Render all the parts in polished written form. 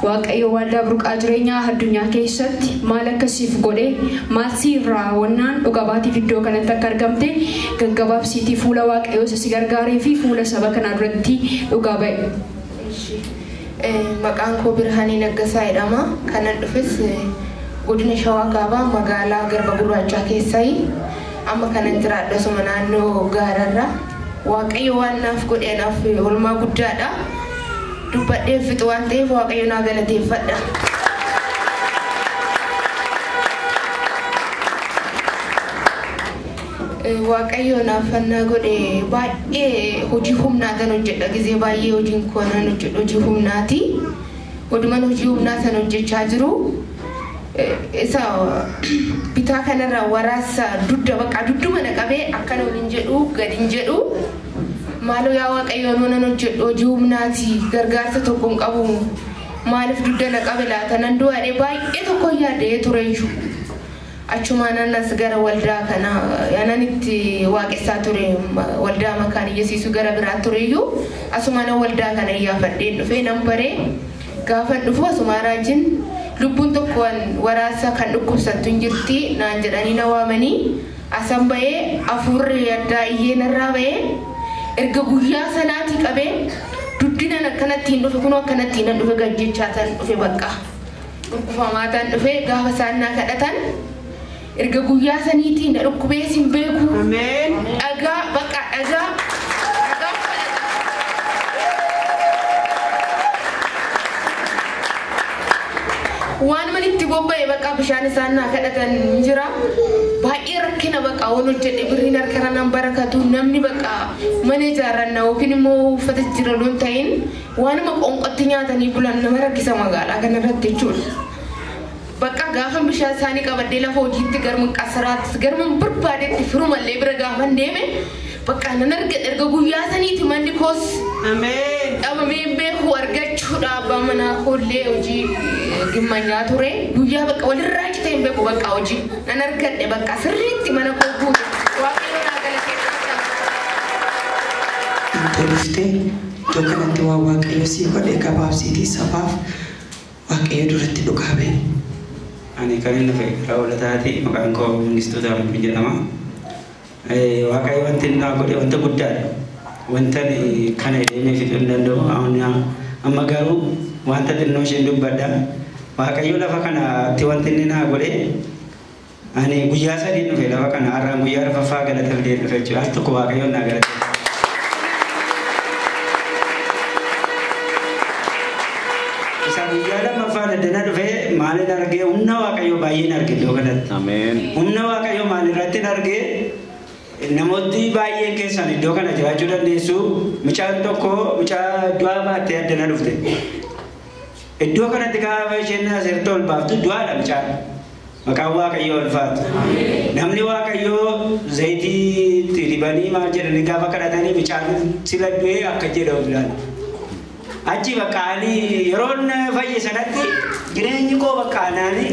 Waaqayyo waldaa burqaa jireenyaa addunyaa keessatti maal akkasiif godhe maal siirraa wannaan dhuga baatiif iddoo kanatti akka argamte gaggabaabsiitii fuula Waaqayyoo isa si gargaaree fi fuula saba kanaa duratti dhugaa ba'e. Maqaan koo Birhaanii Naggasaa jedhama. Kanan dhufes godina Shawaa Kaabaa magaalaa Garba Gurraachaa keessaayi. Amma kanan jiraadhu asuma naannoo gaararra. Waaqayyo waan naaf godhe anaaf oolmaa guddaadha. Dubbadhee fixu waan ta'eef Waaqayyo naa galateeffadha. Waaqayyo naaf fannaa godhe baay'ee hojii humnaa tan hojjedha. Gizee baay'ee hojiin koo nan hojjedhu hojii humnaati. Oduman hojii humnaa san hojjechaa jiru. Isa bitaa kanarra waraasa dudda bakka dudduma na qabee akkana waliin jedhu gadi hin jedhu. Maaloo yaa Waaqayyo nan hojjedhu hojii humnaati gargaarsa tokko hin qabu. Maaliif dudda na qabe laata nan du'aadhe baay'ee tokko yaadee ture iyyuu. Achumaan anas gara waldaa kana anan itti waaqessaa ture waldaa makaan iyyasiisu gara biraa ture iyyuu asumaan waldaa kana iyyaafadheen dhufee nan baree gaafa dhufu asumaan raajiin lubbuun tokko waraasa kan dhukkubsattu hin jirti naan jedhanii na waamanii asan ba'ee hafuurri addaa iyyee narraa ba'ee erga guyyaa sanaatii qabee duddinan akkanatti hin dhufe kunoo akkanatti hin dhufe gajjechaa tan dhufe bakka gurgufamaa tan dhufe gaafa isaan naa kadhatan erga guyyaa saniitiin na dhukkubees hin beeku. Dhagaa bakka dhagaa dhagaa waan manitti bobba'e bakka bishaan isaan naa kadhatan hin jira. Baay'ee rakkina bakka waan hojjedhe birriin harkarra nan barakatu namni bakka mana ijaarranna yookiin immoo uffata jijjiirra loon ta'in waanuma qoonqotti nyaatanii bulan nama rakkisa magaalaa kanarratti jechuudha. Bakka gaafa bishaan isaanii qabadhee lafa hojiitti garma qasaraattis garma barbaadetti firumallee bira gaafan deeme bakka nan argadhe erga guyyaa saniiti manni koos dhabamee beeku argachuudha abbaa manaa koollee hojii gimmanyaa ture guyyaa bakka walirraa citee hin beeku bakka hojii nan argadhe bakka sirriitti mana koo guute Waaqayyo naa galateeffadha. Iddoo dhuftee iddoo kanatti waan Waaqayyo sii godhe gabaabsiitii sabaaf Waaqayyo duratti dhugaa ba'e. Ani kan inni dhufe karaa Hoolataati. Maqaan koo Mangistuu Taammiruu jedhama. Waaqayyo wanti inni naa godhe wanta guddaadha. Wanta kana jedhee fixuu hin danda'u. Amma garuu wanta xinnoo isheen dubbadha. Waaqayyo lafa kanatti wanti inni naa godhe ani guyyaa sadii dhufe lafa kana har'aan guyyaa arfaffaa galata fidee dhufe jechuudha. Al tokko Waaqayyoon naa galate. Isa guyyaa lammaffaa daddana dhufe maalin argee humna Waaqayyoo baay'een arge iddoo kanatti. Humna Waaqayyoo maalirratti argee namooti baay'een keessan iddoo kana jiraachuu dandeessu. Mucaan tokko mucaa du'aa baattee addana dhufte. Iddoo kanatti gaafa isheen asirratti ol baaftu du'aadha mucaan. Maqaan Waaqayyoo ulfaatu. Namni Waaqayyoo zayitii itti dibanii maal jedhanii gaafa kadhatanii mucaan sila du'ee akka jedhamu ilaala. Achi bakka ani yeroon fayye sanatti jireenyi koo bakka anaani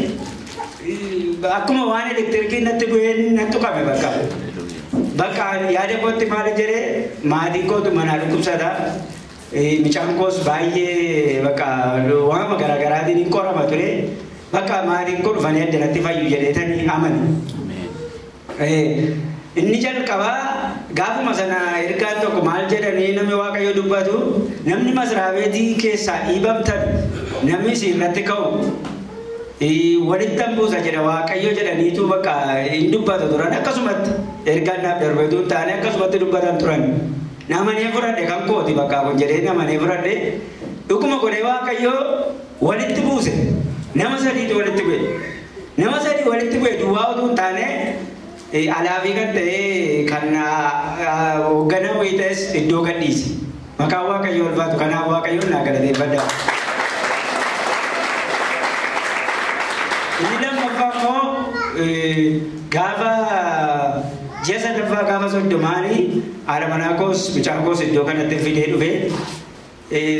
akkuma waan elektiriikii natti bu'ee natti tuqame bakka. Bakka yaada kootti maal jedhee maatiin kootu manaa dhukkubsata. Mucaan koos baay'ee bakka waama garaagaraatiin hin qorama ture. Bakka maatiin koo dhufanii addanatti fayyu jedheetanii amani. Inni jalqabaa gaafuma sana ergaan tokko maal jedhanii namni Waaqayyo dubbatu namni masraabeetii keessaa dhiibamtan namni isin irratti ka'u walitti buusa jedha Waaqayyo jedhaniitu bakka hin dubbatu turan akkasumatti ergaan naaf darbeetu hin taane akkasumatti dubbatan turan. Namanee fudhadhe kan kooti bakka kun jedhee namanee fudhadhe dhuguma godhee Waaqayyo walitti buuse nama sadiitu walitti bu'e. Nama sadii walitti bu'e duwwaa utuu hin taane alaafii kan ta'e kan hoogganaa wayii ta'es iddoo gadhiise. Maqaan Waaqayyoo ulfaatu kanaaf Waaqayyoon naa galateeffadha. Inni lammaffaa immoo gaafa ji'a sadaffaa gaafa soddomaanii haadha manaa koos mucaan koos iddoo kanatti fidee dhufe.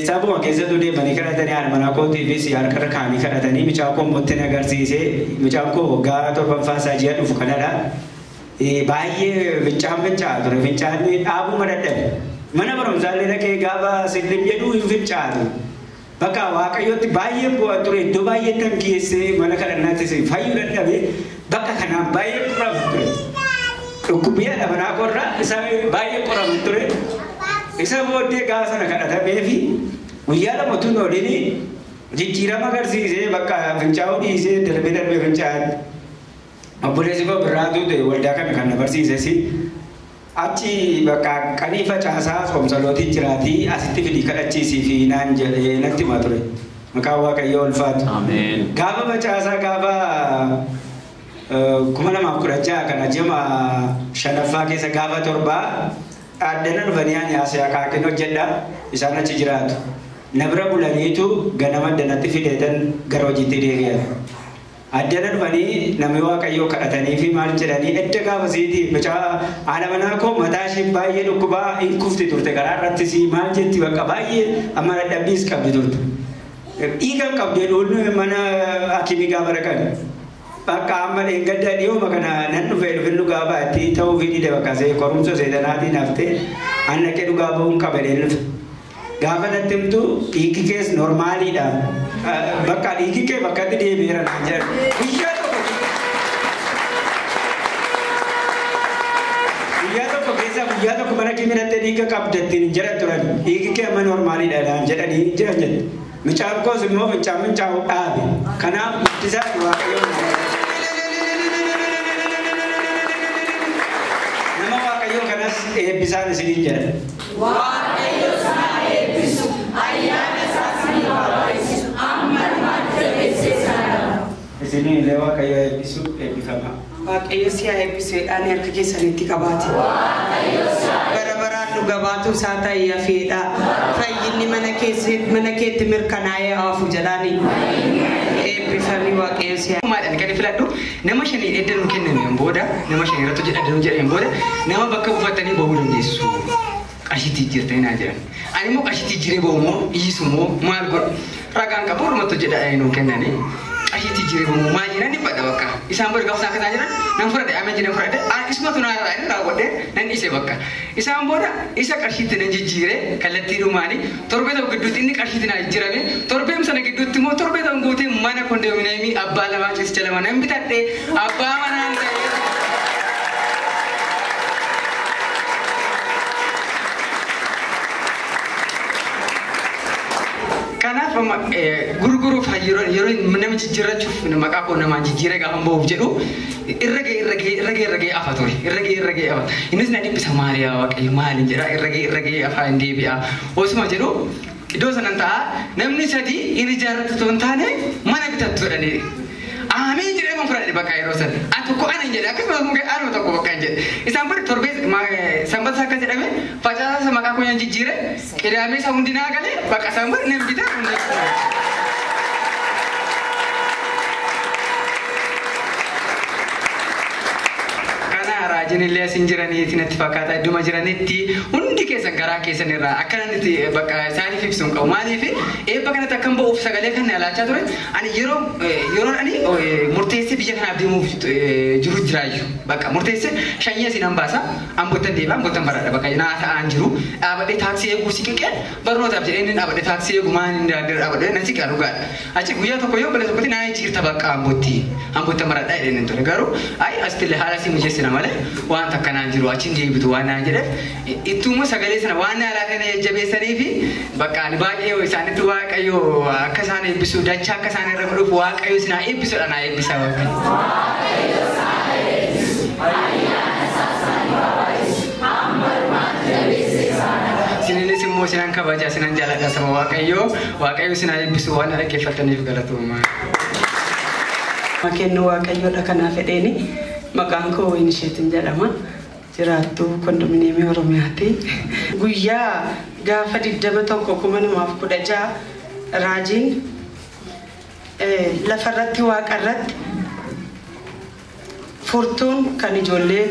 Sabuma keessattuu deemanii kadhatanii haadha manaa kootiifis harka kaanii kadhatanii mucaan koo immoo itti agarsiisee mucaan koo waggaa torbaffaa isaa ji'a dhufu kanadha. Baay'ee fincaan fincaa ture fincaan dhaabuma dadhabe. Mana barumsaallee dhaqee gaafa sillim jedhu hin fincaatu. Bakka Waaqayyootti baay'ee bu'aa ture iddoo baay'ee kan geessee mana kadhannaattis fayyuu dadhabee bakka kanaan baay'ee qoramu ture. Dhukkubbii haadha manaa qorraa isa baay'ee qoramu ture. Isa booddee gaafa sana kadhatamee fi guyyaa 2 utuu hin oolin jijjiirama agarsiisee bakka fincaa'uu dhiisee darbee darbee fincaa'an. Obboleessi koo Birraatu ta'e waldaa kana kan na barsiises achi bakka qanii facaasaa soomsalootiin jiraatii asitti fidii kadhachiisii fi naan jedhee natti himaa ture. Maqaan Waaqayyoo ulfaatu. Gaafa facaasaa gaafa 2016 kana ji'a 5ffaa keessa gaafa 7 addana dhufanii ani asii akaakin hojjedha isaan achi jiraatu. Na bira bulaniitu ganama addanatti fideetan gara hojiitti deebi'an. Addana dhufanii namni Waaqayyoo kadhatanii fi maal jedhanii edda gaafa siitii mucaa haadha manaa koo mataa ishee baay'ee dhukkubaa hin kufti turte karaa irrattis maal jetti bakka baay'ee amma dadhabbiis qabdi turte. Dhiiga qabdee dhuunni mana hakimii gaafa dhaqan. Bakka amma dheengadda dhiyooma kana nan dhufee dhufinnu gaafa itti ta'uu fi dide bakka see qorumsa seetanaatiin haftee an dhaqee dhugaa ba'uun qaba jedheen dhufe. Gaafa natti himtu dhiigi kees normaaliidha. Bakka dhiigi kee bakkatti deebi'eera naan jedhan. Guyyaa tokko keessa guyyaa tokko mana kee midhattee dhiiga qabda ittiin hin jedhan turan. Dhiigi kee amma normaaliidha naan jedhanii jiran jette. Mucaan koos immoo fincaan fincaa'u dhaabe. Kanaaf guddisaa Waaqayyoon nama Waaqayyoo kanas eebbisaan isiniin jedha. Waaqayyo isaa eebbisu, ayyaana isaa siif haa baay'isu, amma dhumaatti jabeessee isaa qaba. Isiniin illee Waaqayyo eebbisu eebbifama. Waaqayyo si haa eebbisuudhaan harka keessanitti qabaate. Bara baraan dhuga baatu isaa ta'ee hafeedha. Fayyinni mana keetti mirkanaa'ee hafu jedhaani. Eebbifami Waaqayyo si haa. Maadhaan kan filadhu nama shanii edda nu kennameen booda nama shanii irratti hojjedha nu jedhameen booda nama bakka buufatanii bahuu dandeessu. Qarshiitti jijjiirtanii naan jedhan. Ani immoo qarshiitti jijjiiree bahu moo dhiisu moo maal godhu ragaan qabu ormatti hojjedha nu kennanii. Qarshiitti jijjiiree bahu moo maal jedhan dhiphadha bakka. Isaan booda gaafa isaan akkas jedhan nan fudhadhe ameen jedhan fudhadhe isumatu naa irraa raawwadhe nan dhiise bakka. Isaan booda isa qarshiitti nan jijjiiree kallattii dhumaanii torbee tokko gidduutti inni qarshiitti naa jijjiirame torbee sana gidduutti immoo torbee tokko guutee mana kondominiyeemii abbaa lamaa ciisicha lama nan bitadhe abbaa manaan ta'ee. Kanaaf amma gurguruuf yeroo nama jijjiirrachuuf maqaa koo namaan jijjiiree gaafa bahuuf jedhu irra ga'ee afa ture irra ga'ee afa innis na dhiphisa maali yaa Waaqayyo maaliin jedha irra ga'ee afa hin deebi'a osuma jedhu iddoo sanan ta'a namni sadii hin ijaarratu otoo hin taane mana bitattu jedhanii Ameen jedhee man fudhadhe bakka yeroo sana a tokko ana hin jedhe akkasumas muka anuma tokko bakka hin jedhe isaan booda torbee sanbata akkas jedhame facaasa maqaa koo nyan jijjiire qidaamee isa hundi naa galee bakka isaan booda nan bita hundi. Kana raajiin illee asin jiraniiti natti fakkaata idduma jiranitti hundi keessan garaa keessan irraa akkana nuti bakka isaaniif ibsuun qabu maaliif eebba kanatti akkan ba'uuf sagalee kan laachaa ture ani yeroo ani murteessee biyya kanaaf deemuuf jiru jiraayyuu bakka murteessee shanyii asiin hambaasa ambottan deebi'a ambottan baradha bakka naa ta'aan jiru dhaabadhee taaksii eeguu siqiqee barnootaaf jedhee inni dhaabadhee taaksii eegu maan inni daandii dhaabadhee nan siqaa dhugaadha achi guyyaa tokko yoo bala tokkotti naa jirta bakka ambottan baradha jedhee inni ture garuu ayi asitti haala si mijeessina malee waan takka naan jiru achiin deebitu waan naan jedheef ittuma sagalee sana waan naa laatanii jajjabeessanii fi bakka ani baay'ee isaanitti Waaqayyo akka isaan eebbisu dachaa akka isaan irra godhuuf Waaqayyo isin haa eebbisudha naa eebbisa Waaqayyo. Isiniinis immoo isinan kabaja isinan jaaladha saba Waaqayyo Waaqayyo isin haa eebbisu waan na dhaggeeffattaniif galatooma. Kennu Waaqayyoodha kanaaf fedheeni maqaan koo Wayinisheetiin jedhama. Jiraattuu kondominiyeemii Oromiyaati. Guyyaa gaafa 21/2016 raajiin lafarratti waaqarratti furtuun kan ijoollee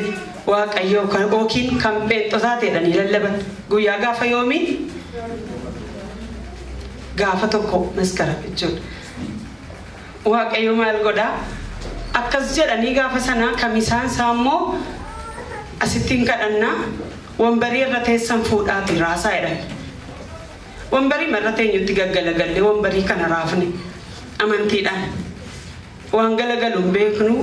Waaqayyoo kan yookiin kan pheenxotaa ta'edhanii lallaban. Guyyaa gaafa yoomii gaafa 1 maskara jechuudha. Waaqayyo maal godhaa? Akkas jedhanii gaafa sanaa kamisaan isaa immoo asittiin kadhannaa wambarii irra teessan fuudhaati raasaa jedhan. Wambarii marra teenyutti gaggalagalle wambarii kana raafne amantiidhaan. Waan galagalu hin beeknu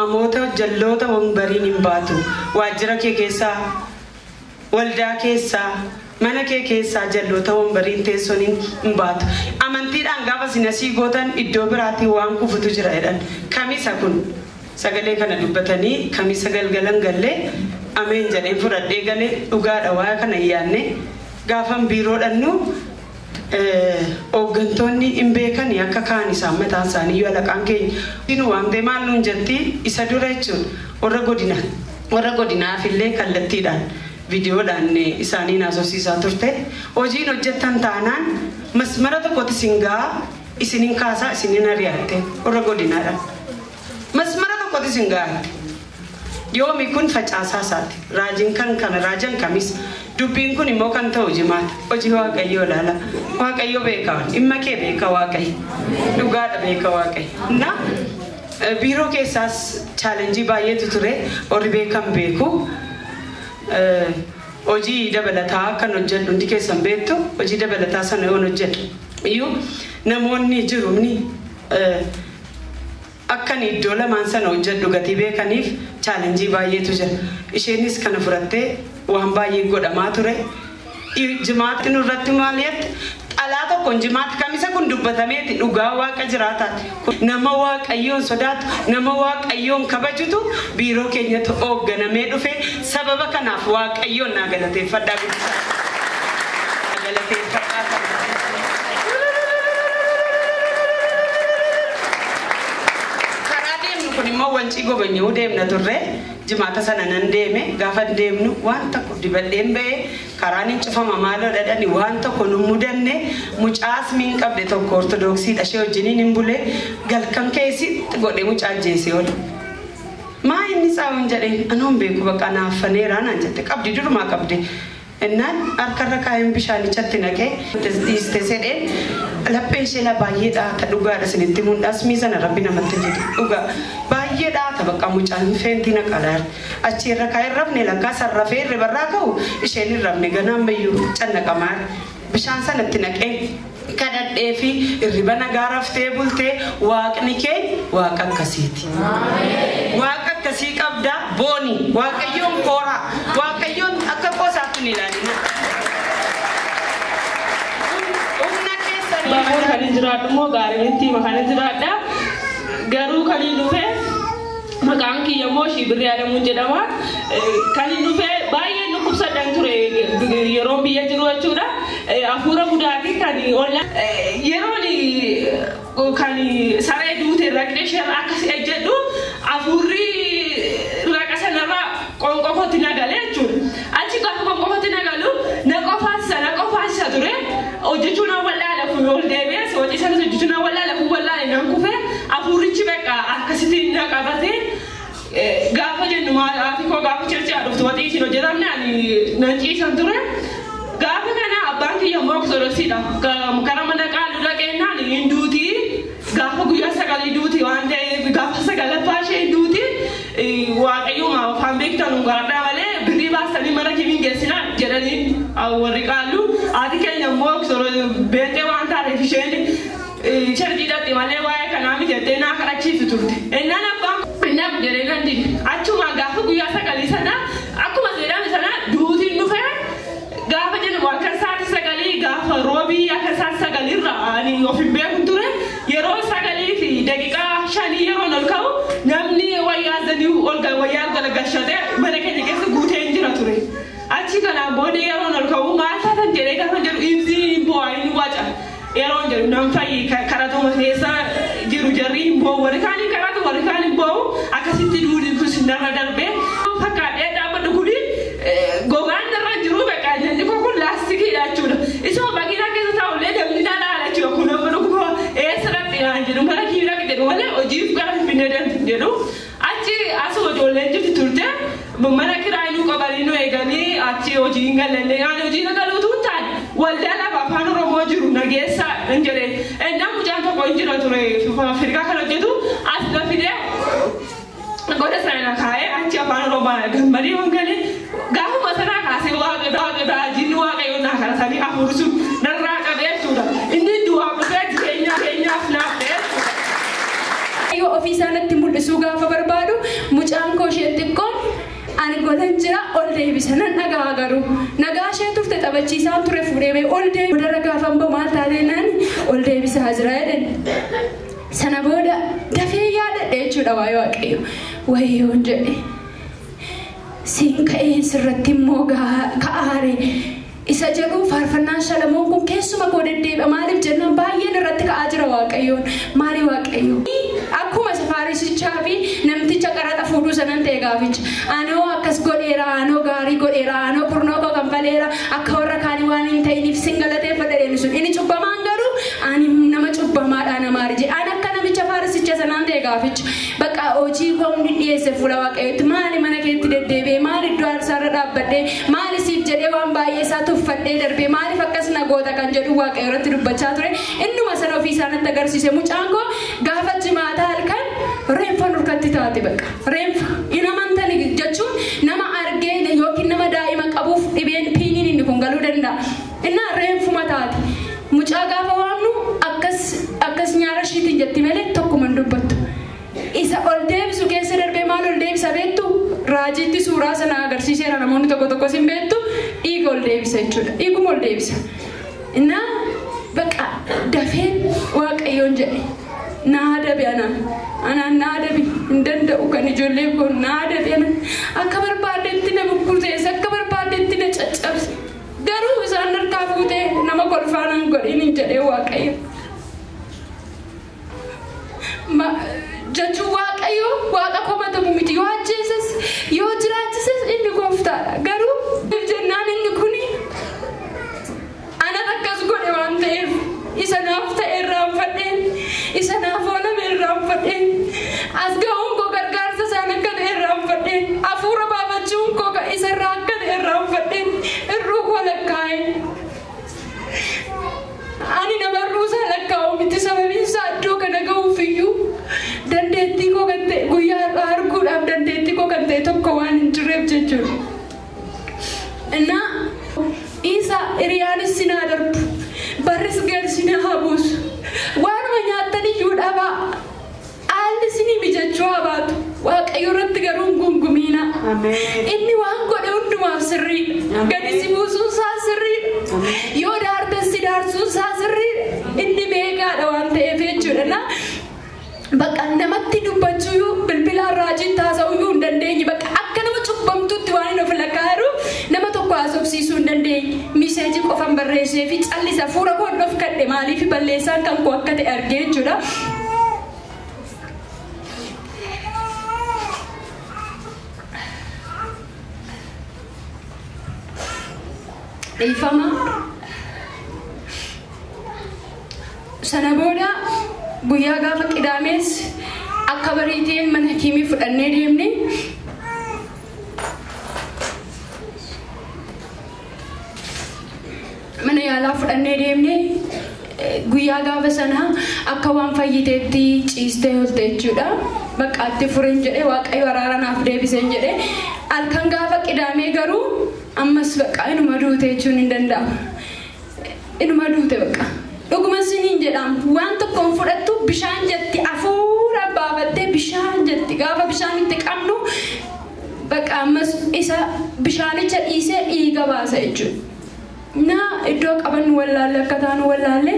amoota jalloota wambariin hin baatu. Waajjira kee keessaa, waldaa keessaa, mana kee keessaa jalloota wambariin teessoon hin baatu. Amantiidhaan gaafa isin asii gootan iddoo biraatii waan kufutu jira jedhan. Kamisa kun sagalee kana dubbatanii kamisa galgalan gallee ameen jedheen fudhadhee galee dhugaadha waa kana hin yaadne gaafan biiroo dhannu hooggantoonni hin beekan akka kaan isaan mataan isaanii iyyuu alaqaan keenya. Inni waan ta'e maal nuun jetti isa dura jechuun warra godinaaf illee kallattiidhaan viidiyoodhaan isaanii naasofsiisaa turte. Hojiin hojjettan taanaan masmara tokkotti isin gahaa isinin kaasaa isinin ari'atte warra godinaadhaan. Masmara tokkotti isin gahatte. Yoomi kun facaasaa isaati. Raajiin kan kana raajan kamis dubbiin kun immoo kan ta'u jimaata. Hojii Waaqayyoo ilaala. Waaqayyo beeka. Dhimma kee beeka Waaqayyo. Dhugaadha beeka Waaqayyo. Na biiroo keessaas chaalenjii baay'eetu ture. Warri beekan beeku. Hojii dabalataa kan hojjedhu hundi keessan beektu hojii dabalataa sana yoon hojjedhu iyyuu namoonni jirumni akkan iddoo lamaan sana hojjedhu gatii beekaniif chaalenjii baay'eetu jira. Isheenis kana furattee waan baay'ee godhamaa ture. Jimaatti nurratti maal jette? Xalaa tokkoon jimaatti kamisa kun dubbatameeti dhugaa waaqa jiraataati. Nama waaqayyoon sodaatu, nama waaqayyoon kabajutu biiroo keenyatti hoogganamee dhufe sababa kanaaf waaqayyoon naa galateeffadhaa guddisaa. Galateeffadhaa. Karaa deemnu kun immoo wancii gobanyuu deemna turre. Jimaata sana nan deeme gaafa deemnu waan tokko dibadheen ba'e karaan hin cufama maaloo dhadhani waan tokko nu mudanne mucaas miin qabde tokko ortodoksiidha ishee wajjiniin hin bule galkan keessi godhe mucaa ajjeese oole. Maa inni saawun jedheen anoon beeku bakka naaffaneeraa naan jette qabdi durumaa qabde. Innaan harkarra kaayeen bishaanichatti naqee dhiiste sedheen laphee ishee la baay'ee dhaata dhugaadha isinitti mul'as miisana rabbi namatti fide dhugaa baay'ee dhaata bakka mucaan feentii naqalaa achi irra kaayeen rafne lakkaa sarrafee irra barraa ka'u isheen hin rafne ganaan bayyuu cannaqamaa bishaan sanatti naqee kadhadhee fi irriba nagaa raftee bultee waaqni kee waaqa akkasiiti. Waaqa akkasii qabda booni waaqayyoon kooraa waaqayyoon akka qoosaatti hin ilaalina. Humna keessanii. Baay'ee kan hin jiraadhu immoo gaariitti kan hin jiraadha. Garuu kan hin dhufe maqaan kiyya immoo Shiibirri Alamuun jedhama. Kan hin dhufe baay'ee dhukkubsadhaan ture yeroo biyya jiru jechuudha. Hafuura guddaati kan olla yeroon kan saree duute raqne ishee akkas ejjedhu hafuurri raqa sanarraa qoonqoo na galee jechuudha. Achi gaafa qoonqoo na galu na qofaasisa ture hojjechuu na wallaala ol deebi'ee hojii sanas hojjechuu na wallaala wallaale nan kufee hafuurichi beekaa akkasitti na qabate. Gaafa jennu haati koo gaafa chirchaa dhuftu waxii isin hojjetamne ani nan ciisan ture. Gaafa kana abbaan kiyya immoo ortodoksiidha. Karaa mana qaaluu dhaqeennaan hin duuti. Gaafa guyyaa sagalii duuti waan ta'eef gaafa sagalaffaa ishee hin duuti. Waaqayyooma afaan beektan garadhaa malee birrii baasanii mana kimiin geessinaa jedhanii warri qaallu. Haati keenya immoo beektee waan taateef isheen cherjiidhaatti malee waa'ee kanaa miti jettee naa kadhachiiftu turte. Innaan abbaan innaaf jedhee nan dide. Achuma gaafa guyyaa sagalii sana akkuma jedhame sana duutiin dhufee gaafa jedhamu akka sa'aatii sagalii gaafa roobii akka sa'aatii sagaliirra ani of hin beeku ture yeroo 9:05 yeroon ol ka'u namni wayyaa zanii ol wayyaa galagalchatee mana keenya keessa guutee hin jira ture. Achi kanaan booda yeroon ol ka'u maal taatan jedhee gaafa jedhu ibsi hin bo'aa hin waca. Yeroon jedhu nam fayyi karatuma keessa jiru jarri hin bo'u warri kaan hin karatu warri kaan hin bo'u akkasitti duudin kun narra darbee fakkaadhee dhaabbadhu kuni gogaan narra jiru beekaa inni kun laastikiidha jechuudha. Isuma baqiinaa keessa taa'ullee namni na laala jechuudha kun nama dhukkuba eessa dhaqxe naan jedhu mana kii dhaqxe jedhu malee hojiif gara Finfinnee deemtu jedhu. Achi asuma ijoolleen jirti turte mana kiraayii nu qabanii nu eeganii achi hojii hin galanne ani hojii na galuutu hin taane waldaa lafa afaan Oromoo jiru nageessa hin jedhee. Innaan mucaan tokko hin jira ture Afrikaa kan hojjetu as na fidee goda sana kaa'ee achi afaan Oromoo gammadee waan galee gaafuma sanaa kaasee waaqa raajiin waaqayyoon naa kadhatanii hafuurri sun narraa qabe. deebisuu gaafa barbaadu mucaan koo isheen xiqqoon ani golan jira ol deebisa nan dhagaa garuu nagaa ishee turte taphachiisaan ture fuudhee ba'e ol deebisa darra gaafa hin ba'u maal taatee naan ol deebisaa jira jedhan. Sana booda dafee yaadadhe jechuudha waa'ee Waaqayyo wayyoon jedhe siin ka'een sirratti immoo ka'aare isa jedhu faarfannaan Shalamoon kun keessuma koo deddeebi'a maaliif jennaan baay'een irratti ka'aa jira Waaqayyoon maali Waaqayyo akkuma Faarisichaa fi namticha qaraxa fuudhuu sanan ta'e gaaficha anoo akkas godheera anoo gaarii godheera anoo kurnoo koo kanfaleera akka warra kaanii waan hin ta'iniif sin galateeffadha jedheen sun inni cubbamaan garuu ani nama cubbamaadha nama arje ani akka namicha Faarisicha sanaan ta'e gaaficha bakka hojii koo hundi dhiyeesse fuula Waaqayyootti maali mana keetti deddeebi'ee maali iddoo aarsaarra dhaabbadhee maali siif jedhee waan baay'ee isaa tuffadhee darbee maaliif akkas na goota kan jedhu Waaqayyo irratti dubbachaa ture innuma sana ofii isaanitti agarsiise mucaan koo gaafa jimaataa halkan reenfa nurkatti taate bakka reenfa hin amantani jechuun nama argee yookiin nama daa'ima qabuuf dhibeen piiniin inni kun galuu danda'a innaa reenfuma taate mucaa gaafa waamnu akkas akkas nyaara ishiitiin jetti malee tokkuma hin dubbattu isa ol deebisu keessa darbee maal ol deebisa beektu raajiitti suuraa sana agarsiiseera namoonni tokko tokkos hin beektu dhiiga ol deebisa jechuudha dhiiguma ol deebisa innaa bakka dafeen Waaqayyoon jedhe naa adabi anaan anaan naa adabi hin danda'u kan ijoollee koo naa adabi anaan akka barbaadetti na bukkuteessa akka barbaadetti na caccabse garuu isaan harkaa fuutee nama kolfaanan godhin hin jedhee Waaqayyo. Jechuun Waaqayyo waaqa komatamu miti yoo ajjeesas yoo jiraachises inni gooftaadha garuu jennaan inni kuni anan akkas godhe waan ta'eef isa naaf ta'e irraanfadheen isa naaf oolame irraanfadheen as ga'uun koo gargaarsa isaan akka ta'e irraanfadheen hafuura baafachuun koo isa irraa akka ta'e irraanfadheen irruu koo lakkaa'e. Ani nama irruu isaa lakkaa'u miti sababiin isaa iddoo kana ga'uuf iyyuu dandeettii koo kan ta'e guyyaa har'aa arguudhaaf dandeettii koo kan ta'e tokko waan hin jirreef jechuudha. Innaa isa hiriyaanis sinaa darbu barris galsinaa haa buusu waanuma nyaattan iyyuu dhabaa haalli isinii mijachuu haa baatu Waaqayyo irratti garuu hin gungumiina. Inni waan godhe hundumaaf sirriidha. Gadi si buusuun isaa sirriidha. Yoo daartes si daarsuun isaa sirriidha. Inni beekaadha waan ta'eef jechuudha. Na bakka namatti dubbachuu bilbilaan raajiin taasisuu hin dandeenye bakka akka nama cubbamtuutti waan hin of lakkaa'u nama tokko haasofsiisuu hin dandeenye miseejii qofan barreessee fi callisa fuula koo of kadhe maaliif balleessaan kan koo akka ta'e argee jechuudha. Dhiifama. Sana booda guyyaa gaafa qidaamees akka bariiteen mana hakiimii fudhannee deemne mana yaalaa fudhannee deemne guyyaa gaafa sanaa akka waan fayyiteetti ciistee oolte jechuudha. Bakka itti fureen jedhee Waaqayyo araara naaf deebiseen jedhee halkan gaafa qidaamee garuu ammas bakka inuma duute jechuun hin danda'amu. Inuma duute bakka. Dhuguma siniin jedhamu waan tokkoon fudhattu bishaan jetti hafuura baafattee bishaan jetti gaafa bishaan itti qabnu bakka ammas isa bishaanicha dhiisee dhiiga baasa jechuudha. Na iddoo qabannu wallaalle akka taanu wallaalle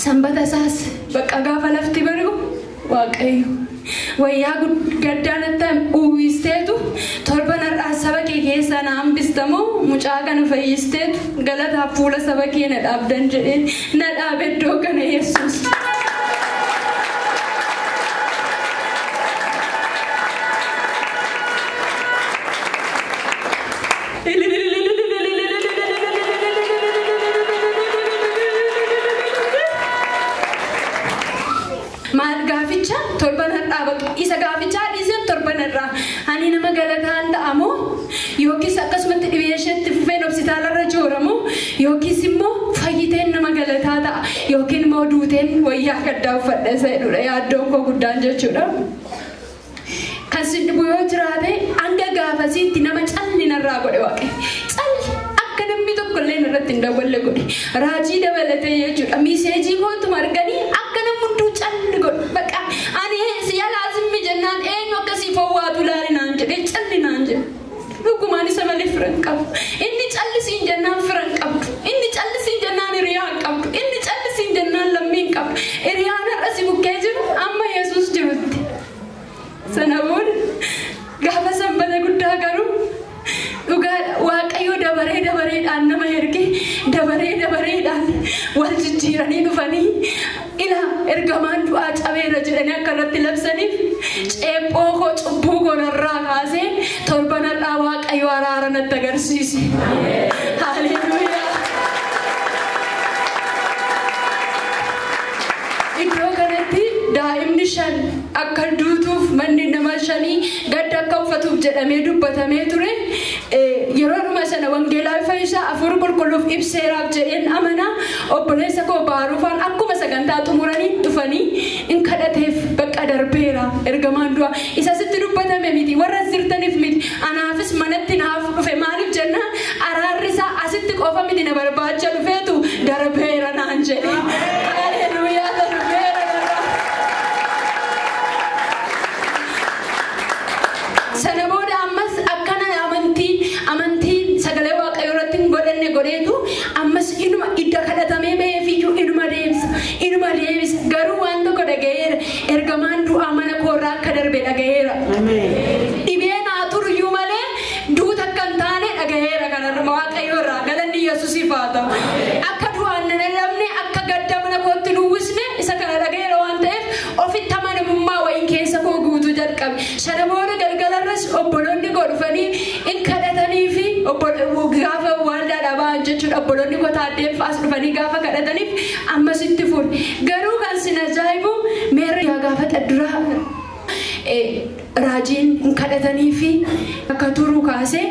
sanbata isaas bakka gaafa lafti bari'u Waaqayyo wayyaa gaddaanatti uwwisteetu torban har'aa saba kee keessaa na hambistamoo mucaa kana fayyisteetu galataaf fuula saba kee na dhaabdan jedheen na dhaabe iddoo kana Yesuus. Maal gaaficha torban har'aa baqa isa gaafichaa dhiiseen torban har'aa ani nama galataan ta'amoo yookiis akkasumatti dhibee isheetti fufeen hospitaalarra jooramoo yookiis immoo fayyiteen nama galataa ta'a yookiin immoo duuteen wayyaa gaddaa uffadha isa jedhudha yaaddoon koo guddaan jechuudha. Kan si dhibu yoo jiraate hanga gaafasiitti nama calli narraa godhe Waaqayyo calli akka namni tokko illee irratti hin dawwalle godhe raajii dabalatee jechuudha miseejii kootuma arganii akka namni hunduu calli godhe bakka ani si yalaa fawwaatu laali naan jedhee calli naan jedhe. Dhugumaan isa malee fira hin qabu. Inni callisiin jennaan fira hin qabdu. Inni callisiin jennaan hiriyaa hin qabdu. Inni callisiin jennaan lammii hin qabdu. Hiriyaan har'a si bukkee jiru amma Yesuus jirutti. Sana booda gaafa sanbata guddaa garuu dhugaa Waaqayyo dabaree dabareedhaan nama ergee dabaree dabareedhaan wal jijjiiranii dhufanii ila ergamaan du'aa cabeera jedhanii akka irratti labsaniif ceephoo koo cubbuu koo narraa kaasee torban har'aa Waaqayyo araara natti agarsiise. Haleluuyaa. Iddoo kanatti daa'imni 5 akka duutuuf manni nama 5 gadda akka uffatuuf jedhamee dubbatamee ture. Yeroo dhuma sana wangeelaa Fayyisaa 4 qulqulluuf ibseeraaf jedheen amana obboleessa koo Baaruufaan akkuma sagantaa xumuranii dhufanii in kadhateef bakka darbeera ergamaan du'a isa sitti dubbatame miti warra jirtaniif miti anaafis manatti naaf dhufe maaliif jennaan araarri isaa asitti qofa miti na barbaacha dhufeetu darbeera naan jedhe. Haleluuyaa darbeera narraa. Sana booda ammas akkana amantii sagalee Waaqayyoo irratti hin godhanne godheetu ammas inuma idda kadhatamee ba'eefiyyuu inuma deebisa garuu waan tokko dhaga'eera ergamaan du'aa mana koorraa akka darbe dhaga'eera. Dhibee naa turuyyuu malee duuta akka hin taane dhaga'eera kanarra Waaqayyoo irraa galanni Yesuusiif haa ta'u. Akka du'aan nan dhabne akka gadda mana kootti hin uwwisne isa kana dhaga'eera waan ta'eef ofitti amanamummaa wayiin keessa koo guutuu jalqabe. Sana booda galgalarras obboloonni koo dhufanii in kadhatanii fi gaafa waldaadhaa ba'an jechuudha obboloonni koo taaddeen as dhufanii gaafa kadhataniif ammas itti fuudhe. Garuu kan sin ajaa'ibu meerra gaafa xadduraa raajiin hin kadhatanii fi akka turuu kaasee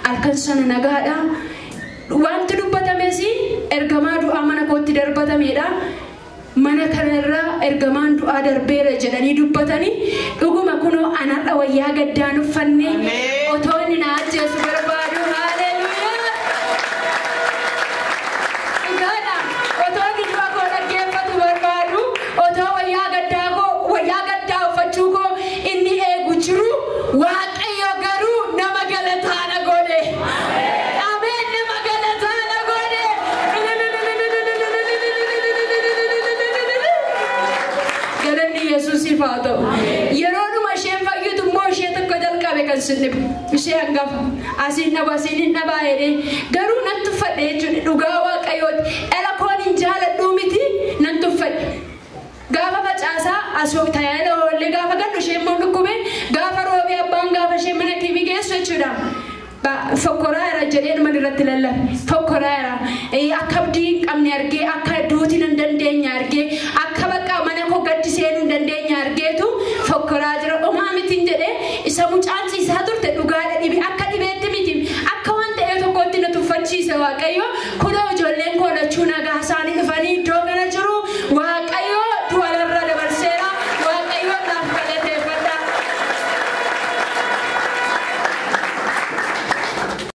halkan sana nagaadha. Wanti dubbatames ergamaa du'aa mana kootti darbatameedha. Mana kanarraa ergamaan du'aa darbeera jedhanii dubbatanii dhuguma kunoo anarra wayyaa gaddaan uffanne otoo inni na ajjeesu barbaadu. Haleluuyaa. Dhugaadha. Otoo inni du'a koo dhaggeeffatu barbaadu otoo wayyaa gaddaa uffachuu koo inni eegu jiru Waaqayyo garuu nama galataa na godhe. Ameen nama galataa na godhe. Galanni Yesuusiif haa ta'u. Yeroo dhuma isheen fayyitu immoo ishee tokko jalqabe kan sin dhibu. Ishee hangafa. Asiin dhaba asiin hin dhabaa jedhee garuu nan tuffadhe jechuudha dhugaa Waaqayyooti. Dhala koon hin jaaladhuu miti nan tuffadhe. Gaafa facaasaa asoo tajaajila oollee gaafa gallu isheen immoo dhukkube gaafa roobee abbaan gaafa isheen mana kiimii geessu jechuudha. Fokkoraa jedhee dhuma irratti lallabe. Fokkoraa akka abdii hin qabne argee akka duutiin hin dandeenye argee